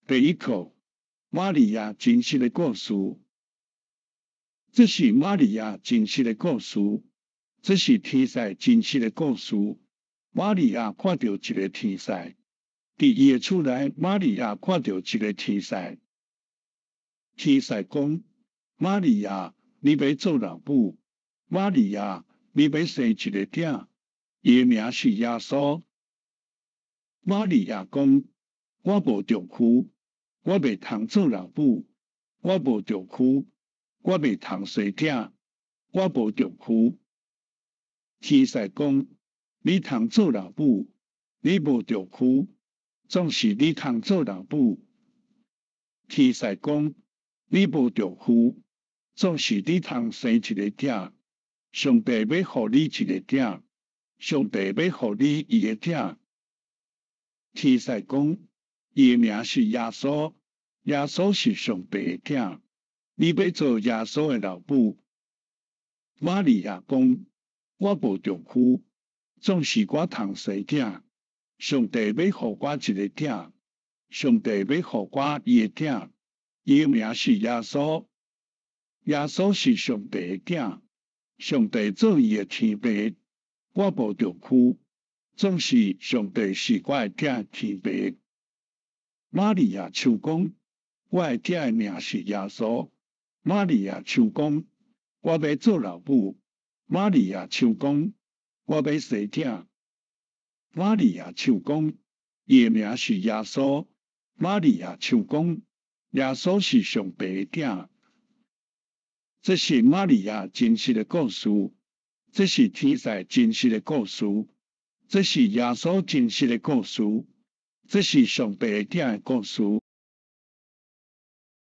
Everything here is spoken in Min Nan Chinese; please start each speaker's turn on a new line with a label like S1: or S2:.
S1: 第一課，瑪利亞真實的故事。這是瑪利亞真實的故事，這是天使真實的故事。瑪利亞看著一个天使，佇伊的厝內，瑪利亞看著一个天使。天使講：瑪利亞，你欲做老母。瑪利亞，你欲生一个囝，伊的名是耶穌。瑪利亞講：我無丈夫，我袂通做老母。我無丈夫，我袂通生囝。我無丈夫。天使講：你通做老母，你無丈夫，總是你通做老母。天使講：你無丈夫，總是你通生一个囝。上帝欲予你一个囝，上帝欲予你伊的囝。天使講：伊的名是耶穌，耶穌是上帝的囝。你欲做耶穌的老母。瑪利亞講：我無丈夫，總是我通生囝。上帝欲予我一个囝，上帝欲予我伊的囝。伊的名是耶穌，耶穌是上帝的囝。上帝做伊的天父，我無丈夫，總是上帝是我的囝天父。瑪利亞想講，我的囝的名是耶穌。瑪利亞想講，我欲做老母。瑪利亞想講，我欲生囝。瑪利亞想講，伊的名是耶穌。瑪利亞想講，耶穌是上帝的囝。這是瑪利亞真實的故事，這是天使真實的故事，這是耶穌真實的故事，這是上帝的囝的故事。